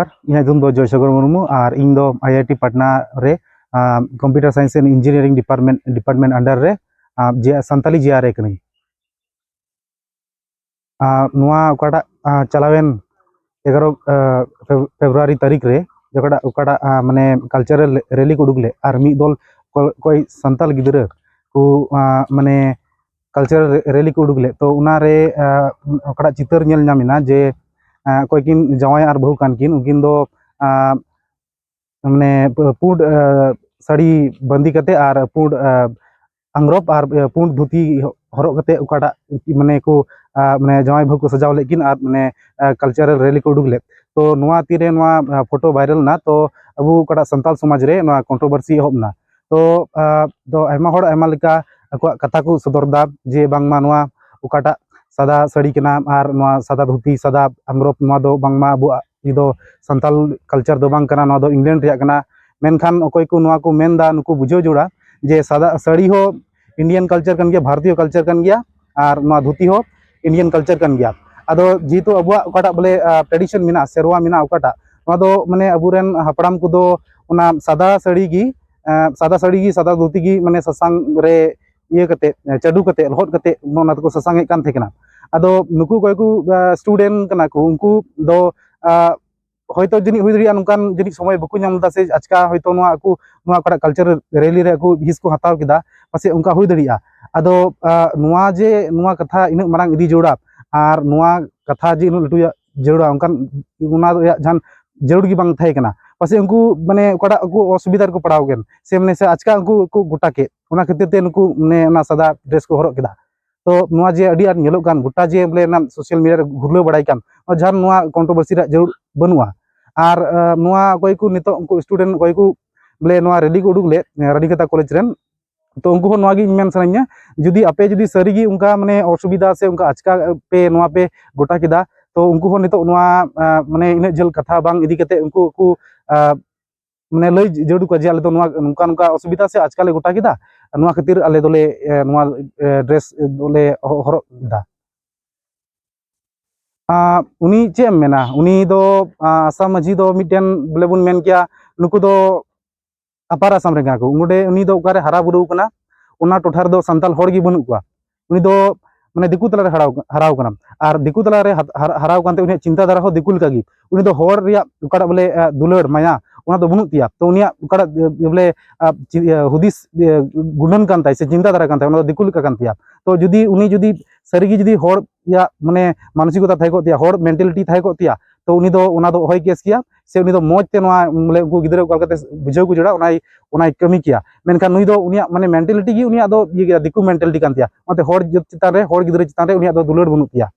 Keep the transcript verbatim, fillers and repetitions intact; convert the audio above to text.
ᱟᱨ ᱤᱧᱟᱹᱜ ᱧᱩᱛᱩᱢ ᱫᱚ ᱡᱚᱭᱥᱟᱜᱚᱨ ᱢᱩᱨᱢᱩ ᱟᱨ ᱤᱧ ᱫᱚ ᱟᱭ ᱟᱭ ᱴᱤ ᱯᱟᱴᱱᱟ ᱨᱮ computer science and engineering department department under ᱨᱮ ᱡᱮ ᱥᱟᱱᱛᱟᱞᱤ ᱡᱮ ᱟᱨ ᱮ ᱠᱟᱹᱱᱟᱹᱧ᱾ ᱟᱨ ᱱᱚᱣᱟ ᱚᱠᱟᱴᱟᱜ ᱪᱟᱞᱟᱣᱮᱱ ᱮᱜᱟᱨᱚ ᱯᱷᱮᱵᱽᱨᱩᱣᱟᱨᱤ ᱛᱟᱹᱨᱤᱠᱷ ᱨᱮ ᱚᱠᱟᱴᱟᱜ ᱚᱠᱟᱴᱟᱜ ᱢᱟᱱᱮ ᱠᱟᱞᱪᱟᱨᱟᱞ ᱨᱮᱞᱤ ᱠᱚ ᱩᱰᱩᱠ ᱞᱮᱫ ᱟᱨ ᱢᱤᱫ ᱫᱚᱞ ᱚᱠᱚᱭ ᱥᱟᱱᱛᱟᱞ ᱜᱤᱫᱽᱨᱟᱹ ᱠᱚ ᱢᱟᱱᱮ ᱠᱟᱞᱪᱟᱨᱟᱞ ᱨᱮᱞᱤ ᱠᱚ ᱩᱰᱩᱠ ᱞᱮᱫ, ᱛᱚ ᱚᱱᱟᱨᱮ ᱚᱠᱟᱴᱟᱜ ᱪᱤᱛᱟᱹᱨ ᱧᱮᱞ ᱧᱟᱢ ᱮᱱᱟ ᱡᱮ ᱚᱠᱚᱭ ᱠᱤᱱ ᱡᱟᱶᱟᱭ ᱟᱨ ᱵᱟᱹᱦᱩ ᱠᱟᱱ ᱠᱤᱱ, ᱩᱱᱠᱤᱱ ᱫᱚ ᱢᱟᱱᱮ ᱯᱩᱸᱰ ᱥᱟᱹᱲᱤ ᱵᱟᱸᱫᱮ ᱠᱟᱛᱮ ᱟᱨ ᱯᱩᱸᱰ ᱟᱝᱨᱚᱯ ᱟᱨ ᱯᱩᱸᱰ ᱫᱷᱩᱛᱤ ᱦᱚᱨᱚᱜ ᱠᱟᱛᱮ ᱚᱠᱟᱴᱟᱜ ᱢᱟᱱᱮ ᱠᱚ ᱢᱟᱱᱮ ᱡᱟᱶᱟᱭ ᱵᱟᱹᱦᱩ ᱠᱚ ᱥᱟᱡᱟᱣ ᱞᱮᱫ ᱠᱤᱱ ᱟᱨ ᱢᱟᱱᱮ ᱠᱟᱞᱪᱟᱨᱟᱞ ᱨᱮᱞᱤ ᱠᱚ ᱩᱰᱩᱠ ᱞᱮᱫ᱾ ᱛᱚ ᱱᱚᱣᱟ ᱛᱤᱱᱨᱮ ᱱᱚᱣᱟ ᱯᱷᱳᱴᱳ ᱵᱷᱟᱭᱨᱟᱞ ᱮᱱᱟ, ᱛᱚ ᱟᱵᱚ ᱚᱠᱟᱴᱟᱜ ᱥᱟᱱᱛᱟᱞ ᱥᱚᱢᱟᱡᱽ ᱨᱮ ᱱᱚᱣᱟ ᱠᱚᱱᱴᱨᱳᱵᱷᱟᱨᱥᱤ ᱮᱦᱚᱵ ᱮᱱᱟ᱾ ᱛᱚ ᱫᱚ ᱟᱭᱢᱟ ᱦᱚᱲ ᱟᱭᱢᱟ ᱞᱮᱠᱟ ᱟᱠᱚᱣᱟᱜ ᱠᱟᱛᱷᱟ ᱠᱚ ᱥᱚᱫᱚᱨ ᱮᱫᱟ ᱡᱮ ᱵᱟᱝᱢᱟ ᱱᱚᱣᱟ ᱚᱠᱟᱴᱟᱜ ᱥᱟᱫᱟ ᱥᱟᱹᱲᱤ ᱠᱟᱱᱟ ᱟᱨ ᱱᱚᱣᱟ ᱥᱟᱫᱟ ᱫᱷᱩᱛᱤ ᱥᱟᱫᱟ ᱟᱝᱨᱚᱯ, ᱱᱚᱣᱟ ᱫᱚ ᱵᱟᱝᱢᱟ ᱟᱵᱚᱣᱟᱜ ᱤᱭᱟᱹ ᱫᱚ ᱥᱟᱱᱛᱟᱞ ᱠᱟᱞᱪᱟᱨ ᱫᱚ ᱵᱟᱝ ᱠᱟᱱᱟ, ᱱᱚᱣᱟ ᱫᱚ ᱤᱝᱞᱮᱱᱰ ᱨᱮᱭᱟᱜ ᱠᱟᱱᱟ᱾ ᱢᱮᱱᱠᱷᱟᱱ ᱚᱠᱚᱭ ᱠᱚ ᱱᱚᱣᱟ ᱠᱚ ᱢᱮᱱᱫᱟ, ᱱᱩᱠᱩ ᱵᱩᱡᱷᱟᱹᱣ ᱡᱚᱲᱟ ᱡᱮ ᱥᱟᱫᱟ ᱥᱟᱹᱲᱤ ᱦᱚᱸ ᱤᱱᱰᱤᱭᱟᱱ ᱠᱟᱞᱪᱟᱨ ᱠᱟᱱ ᱜᱮᱭᱟ, ᱵᱷᱟᱨᱚᱛᱤᱭᱚ ᱠᱟᱞᱪᱟᱨ ᱠᱟᱱ ᱜᱮᱭᱟ, ᱟᱨ ᱱᱚᱣᱟ ᱫᱷᱩᱛᱤ ᱦᱚᱸ ᱤᱱᱰᱤᱭᱟᱱ ᱠᱟᱞᱪᱟᱨ ᱠᱟᱱ ᱜᱮᱭᱟ᱾ ᱟᱫᱚ ᱡᱮᱦᱮᱛᱩ ᱟᱵᱚᱣᱟᱜ ᱚᱠᱟᱴᱟᱜ ᱵᱚᱞᱮ ᱴᱨᱮᱰᱤᱥᱚᱱ ᱢᱮᱱᱟᱜᱼᱟ, ᱥᱮᱨᱣᱟ ᱢᱮᱱᱟᱜᱼᱟ ᱚᱠᱟᱴᱟᱜ, ᱱᱚᱣᱟ ᱫᱚ ᱢᱟᱱᱮ ᱟᱵᱚᱨᱮᱱ ᱦᱟᱯᱲᱟᱢ ᱠᱚᱫᱚ ᱚᱱᱟ ᱥᱟᱫᱟ ᱥᱟᱹᱲᱤ ᱜᱮ ᱥᱟᱫᱟ ᱥᱟᱹᱲᱤ ᱜᱮ ᱥᱟᱫᱟ ᱫᱷᱩᱛᱤ ᱜᱮ ᱢᱟᱱᱮ ᱥᱟᱥᱟᱝ ᱨᱮ ᱤᱭᱟᱹ ᱠᱟᱛᱮ ᱪᱟᱰᱩ ᱠᱟᱛᱮ ᱞᱚᱦᱚᱫ ᱠᱟᱛᱮ ᱚᱱᱟ ᱫᱚᱠᱚ ᱥᱟᱥᱟᱝ ᱮᱫ ᱠᱟᱱ ᱛᱟᱦᱮᱸ ᱠᱟᱱᱟ᱾ ᱟᱫᱚ ᱱᱩᱠᱩ ᱚᱠᱚᱭ ᱠᱚ ᱥᱴᱩᱰᱮᱱᱴ ᱠᱟᱱᱟ ᱠᱚ, ᱩᱱᱠᱩ ᱫᱚ ᱦᱚᱭᱛᱳ ᱡᱟᱹᱱᱤᱡ ᱦᱩᱭ ᱫᱟᱲᱮᱭᱟᱜᱼᱟ ᱱᱚᱝᱠᱟᱱ ᱡᱟᱹᱱᱤᱡ ᱥᱚᱢᱚᱭ ᱵᱟᱠᱚ ᱧᱟᱢ ᱞᱮᱫᱟ, ᱥᱮ ᱟᱪᱠᱟ ᱦᱚᱭᱛᱳ ᱱᱚᱣᱟ ᱟᱠᱚ ᱱᱚᱣᱟ ᱚᱠᱟᱴᱟᱜ ᱠᱟᱞᱪᱟᱨ ᱨᱮᱞᱤ ᱨᱮ ᱟᱠᱚ ᱦᱤᱸᱥ ᱠᱚ ᱦᱟᱛᱟᱣ ᱠᱮᱫᱟ, ᱯᱟᱥᱮᱡ ᱚᱱᱠᱟ ᱦᱩᱭ ᱫᱟᱲᱮᱭᱟᱜᱼᱟ᱾ ᱟᱫᱚ ᱱᱚᱣᱟ ᱡᱮ ᱱᱚᱣᱟ ᱠᱟᱛᱷᱟ ᱤᱱᱟᱹᱜ ᱢᱟᱨᱟᱝ ᱤᱫᱤ ᱡᱟᱹᱨᱩᱲᱟ ᱟᱨ ᱱᱚᱣᱟ ᱠᱟᱛᱷᱟ ᱡᱮ ᱩᱱᱟᱹᱜ ᱞᱟᱹᱴᱩᱭᱟᱜ ᱡᱟᱹᱨᱩᱲᱟ, ᱚᱱᱠᱟᱱ ᱚᱱᱟ ᱨᱮᱭᱟᱜ ᱡᱟᱦᱟᱱ ᱡᱟᱹᱨᱩᱲ ᱜᱮ ᱵᱟᱝ ᱛᱟᱦᱮᱸ ᱠᱟᱱᱟ᱾ ᱯᱟᱥᱮᱡ ᱩᱱᱠᱩ ᱢᱟᱱᱮ ᱚᱠᱟᱴᱟᱜ ᱩᱱᱠᱩ ᱚᱥᱩᱵᱤᱫᱷᱟ ᱨᱮᱠᱚ ᱯᱟᱲᱟᱣ ᱜᱮᱭᱟ, ᱥᱮ ᱢᱟᱱᱮ ᱥᱮ ᱟᱪᱠᱟ ᱩᱱᱠᱩ ᱠᱚ ᱜᱚᱴᱟ ᱠᱮᱫ, ᱚᱱᱟ ᱠᱷᱟᱹᱛᱤᱨ ᱛᱮ ᱱᱩᱠᱩ ᱢᱟᱱᱮ ᱚᱱᱟ ᱥᱟᱫᱟ ᱰᱨᱮᱥ ᱠᱚ ᱦᱚᱨᱚᱜ ᱠᱮᱫᱟ᱾ ᱛᱚ ᱱᱚᱣᱟ ᱡᱮ ᱟᱹᱰᱤ ᱟᱸᱴ ᱧᱮᱞᱚᱜ ᱠᱟᱱ, ᱜᱚᱴᱟ ᱡᱮ ᱵᱚᱞᱮ ᱚᱱᱟ ᱥᱳᱥᱟᱞ ᱢᱤᱰᱤᱭᱟ ᱨᱮ ᱜᱷᱩᱨᱞᱟᱹᱣ ᱵᱟᱲᱟᱭ ᱠᱟᱱ, ᱱᱚᱣᱟ ᱡᱟᱦᱟᱱ ᱱᱚᱣᱟ ᱠᱚᱱᱴᱨᱳᱵᱷᱟᱨᱥᱤ ᱨᱮᱭᱟᱜ ᱡᱟᱹᱨᱩᱲ ᱵᱟᱹᱱᱩᱜᱼᱟ᱾ ᱟᱨ ᱱᱚᱣᱟ ᱚᱠᱚᱭ ᱠᱚ ᱱᱤᱛᱚᱜ ᱩᱱᱠᱩ ᱥᱴᱩᱰᱮᱱᱴ ᱚᱠᱚᱭ ᱠᱚ ᱵᱚᱞᱮ ᱱᱚᱣᱟ ᱨᱮᱞᱤ ᱠᱚ ᱩᱰᱩᱠ ᱞᱮᱫ ᱨᱟᱱᱤᱠᱟᱛᱟ ᱠᱚᱞᱮᱡᱽ ᱨᱮᱱ, ᱛᱚ ᱩᱱᱠᱩ ᱦᱚᱸ ᱱᱚᱣᱟ ᱜᱮ ᱤᱧ ᱢᱮᱱ ᱥᱟᱱᱟᱧᱟ, ᱡᱩᱫᱤ ᱟᱯᱮ ᱡᱩᱫᱤ ᱥᱟᱹᱨᱤ ᱜᱮ ᱚᱱᱠᱟ ᱢᱟᱱᱮ ᱚᱥᱩᱵᱤᱫᱷᱟ ᱥᱮ ᱚᱱᱠᱟ ᱟᱪᱠᱟ ᱯᱮ ᱱᱚᱣᱟ ᱯᱮ ᱜᱚᱴᱟ ᱠᱮᱫᱟ, ᱛᱚ ᱩᱱᱠᱩ ᱦᱚᱸ ᱱᱤᱛᱚᱜ ᱱᱚᱣᱟ ᱢᱟᱱᱮ ᱤᱱᱟᱹᱜ ᱡᱷᱟᱹᱞ ᱠᱟᱛᱷᱟ ᱵᱟᱝ ᱤᱫᱤ ᱠᱟᱛᱮ ᱩᱱᱠᱩ ᱠᱚ ᱢᱟᱱᱮ ᱞᱟᱹᱭ ᱡᱟᱹᱨᱩᱲ ᱠᱚᱣᱟ ᱡᱮ ᱟᱞᱮ ᱫᱚ ᱱᱚᱣᱟ ᱱᱚᱝᱠᱟ ᱱᱚᱝᱠᱟ ᱚᱥᱩᱵᱤᱫᱷᱟ ᱥᱮ ᱟᱪᱠᱟ ᱞᱮ ᱜᱚᱴᱟ ᱠᱮᱫᱟ, ᱱᱚᱣᱟ ᱠᱷᱟᱹᱛᱤᱨ ᱟᱞᱮ ᱫᱚᱞᱮ ᱱᱚᱣᱟ ᱰᱨᱮᱥ ᱫᱚᱞᱮ ᱦᱚᱨᱚᱜ ᱮᱫᱟ᱾ ᱟᱸ, ᱩᱱᱤ ᱪᱮᱫ ᱮᱢ ᱢᱮᱱᱟ, ᱩᱱᱤ ᱫᱚ, ᱟᱸ, ᱟᱥᱟᱢ ᱢᱟᱹᱡᱷᱤ ᱫᱚ ᱢᱤᱫᱴᱮᱱ ᱵᱚᱞᱮ ᱵᱚᱱ ᱢᱮᱱ ᱠᱮᱭᱟ, ᱱᱩᱠᱩ ᱫᱚ ᱟᱯᱟᱨ ᱟᱥᱟᱢ ᱨᱮᱱ ᱠᱟᱱᱟ ᱠᱚ᱾ ᱚᱸᱰᱮ ᱩᱱᱤ ᱫᱚ ᱚᱠᱟᱨᱮ ᱦᱟᱨᱟ ᱵᱩᱨᱩ ᱠᱟᱱᱟ, ᱚᱱᱟ ᱴᱚᱴᱷᱟ ᱨᱮᱫᱚ ᱥᱟᱱᱛᱟᱲ ᱦᱚᱲ ᱜᱮ ᱵᱟᱹᱱᱩᱜ ᱠᱚᱣᱟ᱾ ᱩᱱᱤ ᱫᱚ ᱢᱟᱱᱮ ᱫᱤᱠᱩ ᱛᱟᱞᱟᱨᱮ ᱦᱟᱨᱟᱣ, ᱦᱟᱨᱟᱣ ᱠᱟᱱᱟ᱾ ᱟᱨ ᱫᱤᱠᱩ ᱛᱟᱞᱟᱨᱮ ᱦᱟ-, ᱦᱟᱨ-, ᱦᱟᱨᱟᱣ ᱠᱟᱱᱛᱮ ᱩᱱᱤᱭᱟᱜ ᱪᱤᱱᱛᱟ ᱫᱷᱟᱨᱟ ᱦᱚᱸ ᱫᱤᱠᱩ ᱞᱮᱠᱟᱜᱮ᱾ ᱩᱱᱤ ᱫᱚ ᱦᱚᱲ ᱨᱮᱭᱟᱜ ᱚᱠᱟᱴᱟᱜ ᱵᱚᱞᱮ, ᱟᱸ, ᱫᱩᱞᱟᱹᱲ ᱢᱟᱭᱟ, ᱚᱱᱟ ᱫᱚ ᱵᱟᱹᱱᱩᱜ ᱛᱟᱭᱟ᱾ ᱛᱚ ᱩᱱᱤᱭᱟᱜ ᱚᱠᱟᱴᱟᱜ, ᱟᱸ, ᱵᱚᱞᱮ, ᱟᱸ, ᱪᱤ-, ᱟᱸ, ᱦᱩᱫᱤᱥ, ᱟᱸ, ᱜᱩᱱᱟᱹᱱ ᱠᱟᱱ ᱛᱟᱭ ᱥᱮ ᱪᱤᱱᱛᱟ ᱫᱷᱟᱨᱟ ᱠᱟᱱ ᱛᱟᱭ, ᱚᱱᱟ ᱫᱚ ᱫᱤᱠᱩ ᱞᱮᱠᱟ ᱠᱟᱱ ᱛᱟᱭᱟ᱾ ᱛᱚ ᱡᱩᱫᱤ ᱩᱱᱤ ᱡᱩᱫᱤ ᱥᱟᱹᱨᱤᱜᱮ ᱡᱩᱫᱤ ᱦᱚᱲ ᱨᱮᱭᱟᱜ ᱢᱟᱱᱮ ᱢᱟᱱᱚᱥᱤᱠᱚᱛᱟ ᱛᱟᱦᱮᱸ ᱠᱚᱜ ᱛᱟᱭᱟ, ᱦᱚᱲ mentality ᱛᱟᱦᱮᱸ ᱠᱚᱜ ᱛᱟᱭᱟ, ᱛᱚ ᱩᱱᱤ ᱫᱚ ᱚᱱᱟ ᱫᱚ ᱚᱦᱚᱭ ᱠᱮᱥ ᱠᱮᱭᱟ, ᱥᱮ ᱩᱱᱤ ᱫᱚ ᱢᱚᱡᱽ ᱛᱮ ᱱᱚᱣᱟ ᱵᱚᱞᱮ ᱩᱱᱠᱩ ᱜᱤᱫᱽᱨᱟᱹ ᱚᱠᱟ ᱞᱮᱠᱟᱛᱮ ᱵᱩᱡᱷᱟᱹᱣ ᱠᱚ ᱡᱚᱲᱟ, ᱚᱱᱟᱭ, ᱚᱱᱟᱭ ᱠᱟᱹᱢᱤ ᱠᱮᱭᱟ᱾ ᱢᱮᱱᱠᱷᱟᱱ ᱱᱩᱭ ᱫᱚ ᱩᱱᱤᱭᱟᱜ ᱢᱟᱱᱮ mentality ᱜᱮ ᱩᱱᱤᱭᱟᱜ ᱫᱚ ᱤᱭᱟᱹ ᱜᱮᱭᱟ, ᱫᱤᱠᱩ mentality ᱠᱟᱱ ᱛᱟᱭᱟ᱾ ᱚᱱᱟᱛᱮ ᱦᱚᱲ ᱡᱟᱹᱛ ᱪᱮᱛᱟᱱ ᱨᱮ, ᱦᱚᱲ ᱜᱤᱫᱽᱨᱟᱹ ᱪᱮᱛᱟᱱ ᱨᱮ ᱩᱱᱤᱭᱟᱜ ᱫᱚ ᱫᱩᱞᱟᱹᱲ ᱵᱟᱹᱱᱩᱜ ᱛᱟᱭᱟ᱾